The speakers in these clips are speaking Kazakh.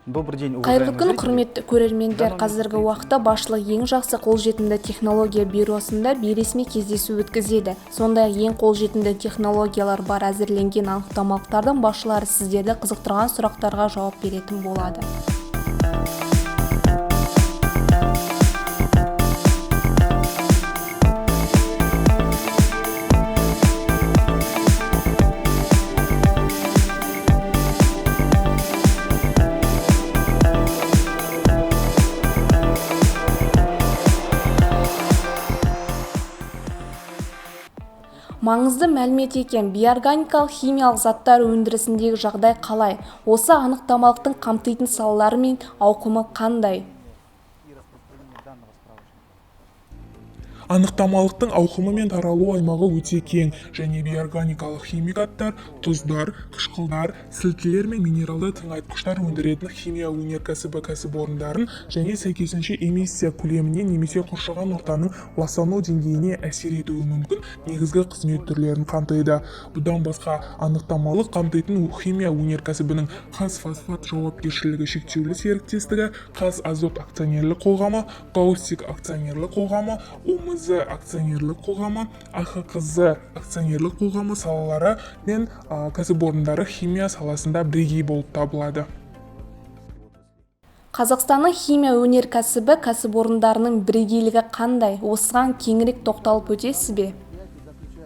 Добрый день, Қайырлы уважаемые күн, зрители. Құрметті көрермендер! Қазіргі уақытта басшылық ең жақсы қолжетімді технология бюросында бейресми кездесу өткізеді. Сондай-ақ ең қолжетімді технологиялар бар әзірленген анықтамалықтардың басшылары сіздерді қызықтырған сұрақтарға жауап беретін болады. Маңызды мәлімет екен. Бейорганикалық химиялық заттар өндірісіндегі жағдай қалай? Осы анықтамалықтың қамтитын салалары мен ауқымы қандай? Анықтамалықтың ауқымы мен таралу аймағы өте кең және бейорганикалық химикаттар, тұздар, қышқылдар, сілтілер мен минералды тыңайтқыштар өндіретін химия өнеркәсібі кәсіпорындарын және сәйкесінше эмиссия көлеміне немесе қоршаған ортаның ластану деңгейіне әсер етуі мүмкін негізгі қызмет түрлерін қамтиды. Бұдан басқа, анықтамалық қамтитын химия өнеркәсібінің «Қазфосфат» жауапкершілігі шектеулі серіктестігі, «ҚазАзот» акционерлік қоғамы, «Каустик» акционерлік қоғамы, «УМЗ» акционерлік қоғамы, АХҚЗ акционерлік қоғамы салалары мен кәсіпорындары химия саласында бірегей болып табылады. Қазақстанның химия өнеркәсібі кәсіпорындарының бірегейлігі қандай? Осыған кеңірек тоқталып өтесіз бе?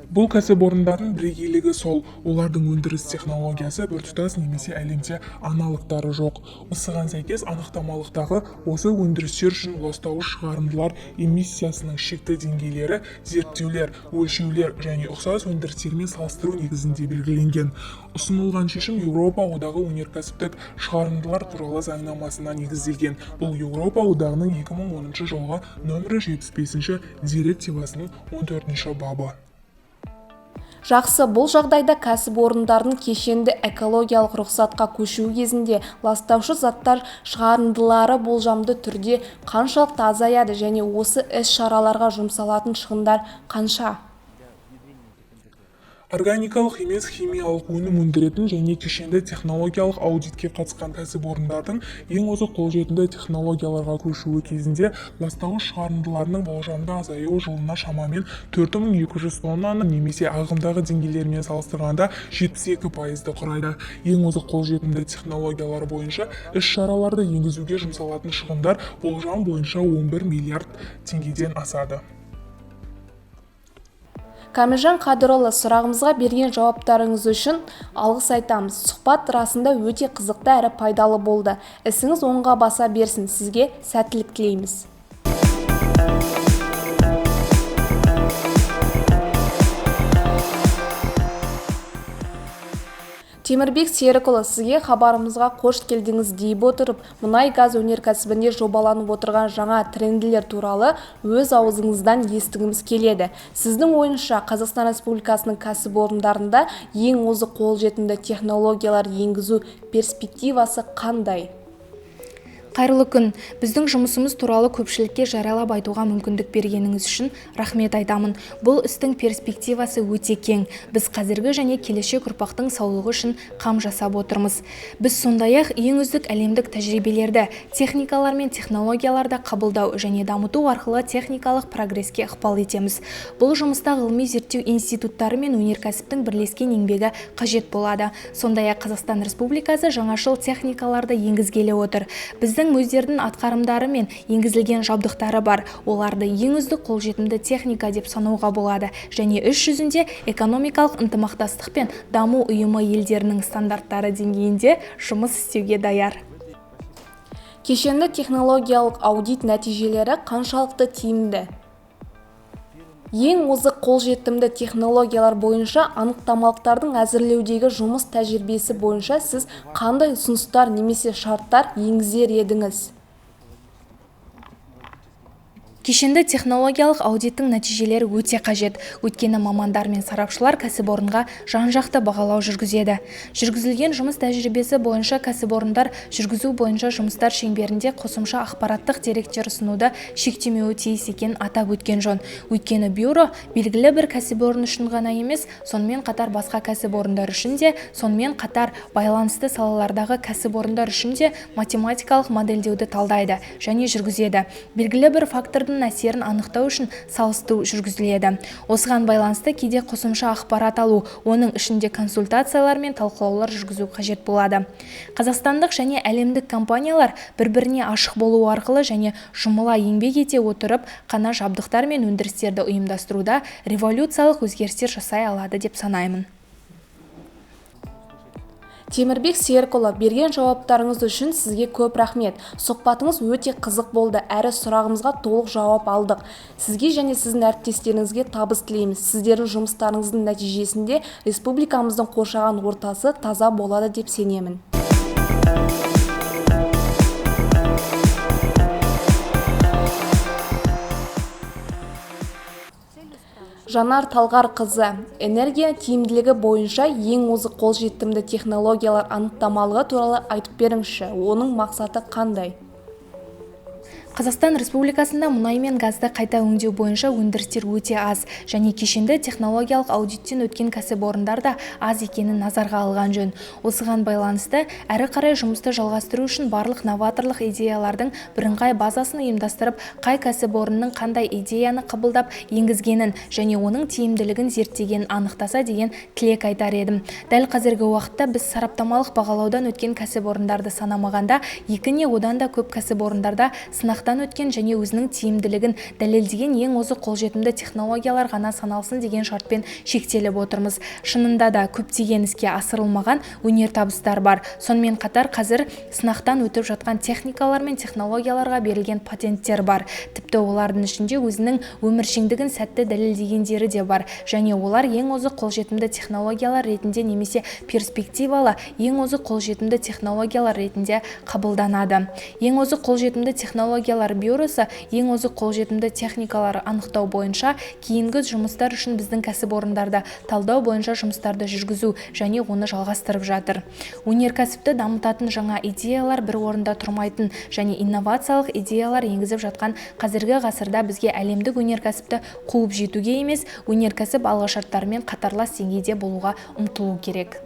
Бұл кәсіпорындардың бірегейлігі сол, олардың өндіріс технологиясы біртұтас немесе әлемде аналогтары жоқ. Осыған сәйкес анықтамалықтағы осы өндірістер үшін ластауыш шығарындылар эмиссиясының шекті деңгейлері зерттеулер, өлшеулер және ұқсас өндірістермен салыстыру негізінде белгіленген. Ұсынылған шешім Еуропа Одағы өнеркәсіптік шығарындылар туралы заңнамасына негізделген. Бұл Еуропа Одағының 2010 жылғы нөмірі 75 директивасының 14 бабы. Жақсы, бұл жағдайда кәсіпорындардың кешенді экологиялық рұқсатқа көшуі кезінде ластаушы заттар шығарындылары болжамды түрде қаншалықты азаяды және осы іс-шараларға жұмсалатын шығындар қанша? Органикалық емес химиялық өнім өндіретін және кешенді технологиялық аудитке қатысқан кәсіпорындардың ең озық қолжетімді технологияларға көшуі кезінде ластауыш шығарындыларының болжамды азаюы жылына шамамен 4200 тоннаны немесе ағымдағы деңгейлермен салыстырғанда 72%-ды құрайды. Ең озық қолжетімді технологиялар бойынша іс-шараларды енгізуге жұмсалатын шығындар болжам бойынша 11 миллиард теңгеден асады. Кәмілжан Қадырұлы, сұрағымызға берген жауаптарыңыз үшін алғыс айтамыз. Сұхбат расында өте қызықты әрі пайдалы болды. Ісіңіз оңға баса берсін, сізге сәттілік тілейміз. Темірбек Серікұлы, сізге хабарымызға қош келдіңіз дей отырып, мұнай-газ өнеркәсібінде жобаланып отырған жаңа тренділер туралы өз аузыңыздан естігіміз келеді. Сіздің ойыңызша, Қазақстан Республикасының кәсіпорындарында ең озық қолжетімді технологиялар енгізу перспективасы қандай? Қайырлы күн! Біздің жұмысымыз туралы көпшілікке жариялап айтуға мүмкіндік бергеніңіз үшін рахмет айтамын. Бұл істің перспективасы өте кең. Біз қазіргі және келешек ұрпақтың саулығы үшін қам жасап отырмыз. Біз сондай-ақ ең үздік әлемдік тәжірибелерді, техникалар мен технологияларды қабылдау және дамыту арқылы техникалық прогреске ықпал етеміз. Бұл жұмыста ғылыми зерттеу институттары мен өнеркәсіптің бірлескен еңбегі қажет болады. Сондай-ақ Қазақстан Республикасы жаңашыл техникаларды енгізгелі отыр. Біздің өздерінің атқарымдары мен енгізілген жабдықтары бар. Оларды ең үздік қолжетімді техника деп санауға болады және іс жүзінде экономикалық ынтымақтастық пен даму ұйымы елдерінің стандарттары деңгейінде жұмыс істеуге даяр. Кешенді технологиялық аудит нәтижелері қаншалықты тиімді? Ең озық қолжетімді технологиялар бойынша анықтамалықтардың әзірлеудегі жұмыс тәжірибесі бойынша сіз қандай ұсыныстар немесе шарттар енгізер едіңіз? Кешенді технологиялық аудиттің нәтижелері өте қажет, өйткені мамандар мен сарапшылар кәсіпорынға жан-жақты бағалау жүргізеді. Жүргізілген жұмыс тәжірибесі бойынша кәсіпорындар жүргізу бойынша жұмыстар шеңберінде қосымша ақпараттық деректер ұсынуды шектемеуі тиіс екенін атап өткен жөн. Өйткені бюро белгілі бір кәсіпорын үшін ғана емес, сонымен қатар басқа кәсіпорындар үшін де, сонымен қатар байланысты салалардағы кәсіпорындар үшін де математикалық модельдеуді талдайды және жүргізеді. Белгілі бір фактордың әсерін анықтау үшін салыстыру жүргізіледі. Осыған байланысты кейде қосымша ақпарат алу, оның ішінде консультациялар мен талқылаулар жүргізу қажет болады. Қазақстандық және әлемдік компаниялар бір-біріне ашық болу арқылы және жұмыла еңбек ете отырып, қана жабдықтар мен өндірістерді ұйымдастыруда революциялық өзгерістер жасай алады деп санаймын. Темірбек Серікұлы, берген жауаптарыңыз үшін сізге көп рахмет. Сұхбатыңыз өте қызық болды, әрі сұрағымызға толық жауап алдық. Сізге және сіздің әріптестеріңізге табыс тілейміз. Сіздердің жұмыстарыңыздың нәтижесінде республикамыздың қоршаған ортасы таза болады деп сенемін. Жанар Талғарқызы, энергия тиімділігі бойынша ең озық қолжетімді технологиялар анықтамалығы туралы айтып беріңізші, оның мақсаты қандай? Қазақстан Республикасында мұнай мен газды қайта өңдеу бойынша өндірістер өте аз және кешенді технологиялық аудиттен өткен кәсіпорындар да аз екенін назарға алған жөн. Осыған байланысты әрі қарай жұмысты жалғастыру үшін барлық новаторлық идеялардың бірыңғай базасын ұйымдастырып, қай кәсіпорынның қандай идеяны қабылдап енгізгенін және оның тиімділігін зерттегенін анықтаса деген тілек айтар едім. Дәл қазіргі уақытта біз сараптамалық бағалаудан өткен кәсіпорындарды санамағанда, екі не одан да көп кәсіпорындарда сынақтан өткен және өзінің тиімділігін дәлелдеген ең озық қолжетімді технологиялар ғана саналсын деген шартпен шектеліп отырмыз. Шынында да көптеген іске асырылмаған өнертабыстар бар. Сонымен қатар қазір сынақтан өтіп жатқан техникалар мен технологияларға берілген патенттер бар. Тіпті олардың ішінде өзінің өміршеңдігін сәтті дәлелдегендері де бар. Және олар ең озық қолжетімді технологиялар ретінде немесе перспективалы ең озық қолжетімді технологиялар ретінде қабылданады. Ең озық қолжетімді технологиялар бюросы ең озық қолжетімді техникалар анықтау бойынша кейінгі жұмыстар үшін біздің кәсіпорындарды талдау бойынша жұмыстарды жүргізу және оны жалғастырып жатыр. Өнеркәсіпті дамытатын жаңа идеялар бір орында тұрмайтын және инновациялық идеялар енгізіп жатқан қазіргі ғасырда бізге әлемдік өнеркәсіпті қуып жетуге емес, өнеркәсіп алғышарттарымен қатарлас деңгейде болуға ұмтылу керек.